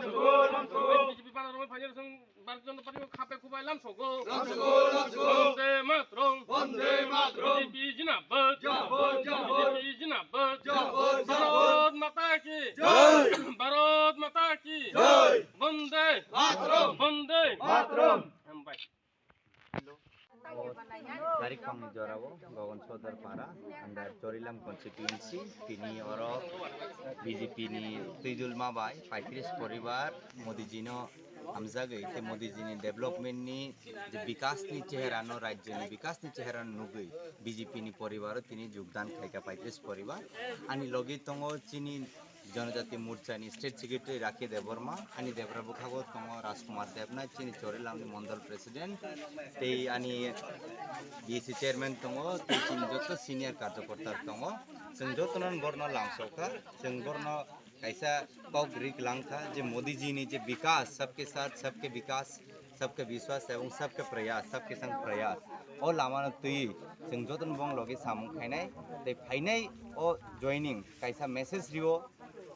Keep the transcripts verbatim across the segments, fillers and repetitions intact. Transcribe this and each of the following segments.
B J P banner rok phainai rok chwng Bharatiya Janata Party o khape khubai lamsogo. Lamsogo, lamsogo. Vande Mataram. Vande Mataram. B J P Zindabad. Zindabad, zindabad. B J P Zindabad. Zindabad, zindabad. Bharat Mata ki. Jai. Bharat Mata ki. Jai. Vande. Mataram. Vande. Mataram. Hambai. Tarik phangni jorao Gogon Sodor Para under Chorilam constituency, tini oro B J P ni twidulma bai paitris poribar Modi ji no hamjagwi tei Modi ji ni development ni je bikas ni chehera no, rajyo ni bikas ni chehera no nugwi B J P ni poribar o tini jogdan khaika paitris poribar. Ani logi tongo chini Janajati Morcha ni State Secretary Rakhi Debbarma, ani debra bwkhago tongo Rajkumar Debnath, chini Chorilam ni Mondol President, tei ani B C Chairman tongo, tei chini joto senior karjokorta tongo. Chwng jotono borno lamsokha, chwng borno kaisa kok rik langkha je Modi ji ni je bikas, sabke sath sabke bikas, sabke biswas ebong sabke prayas, sabke sang prayas, o lamano twi chwng jotono bong logi samung khainai, tei phainai o joining kaisa message rio,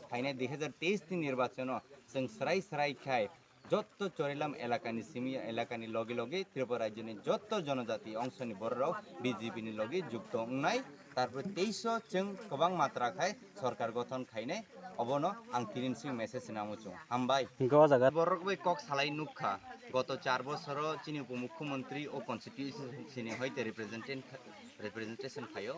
phainai dui hazar teis ni nirbachano chwng srai srai khai jotto Chorilam elakani simi elakani logi logi Tripura rajyoni jotto jonojati ongsoni bororok B J P ni logi jukto wngnai, tarpore teis o chwng kwbang matra khai sorkar gothon khainai, obono ang tini simi message namo chung. Hambai. Hingke o jaga. Borok bai kok salai nukha, goto char bosoro chini upomukhyamantri o constituency ni hoite representation, representation khaio.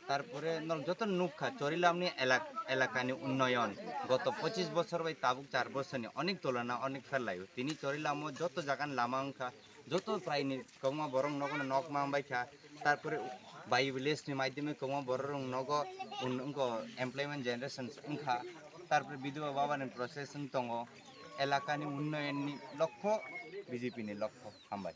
Tarpore norok joto nukha Chorilamni elak-, elakani unnoyon. Goto pochis bosor bai tabuk char bosorni onek tulona onek pherlaio. Tini Chorilamo joto jagani lama wngkha, joto praini kwbangma borok nogono nok ma baikha. Tarpore bai village ni maidhyame kwbangma borok rok nogo un-, wngkha employment generation wngkha. Tarpore bidhuba baba ni process wng tongo. Elakani unnoyonni lokho B J P ni lokho. Hambai.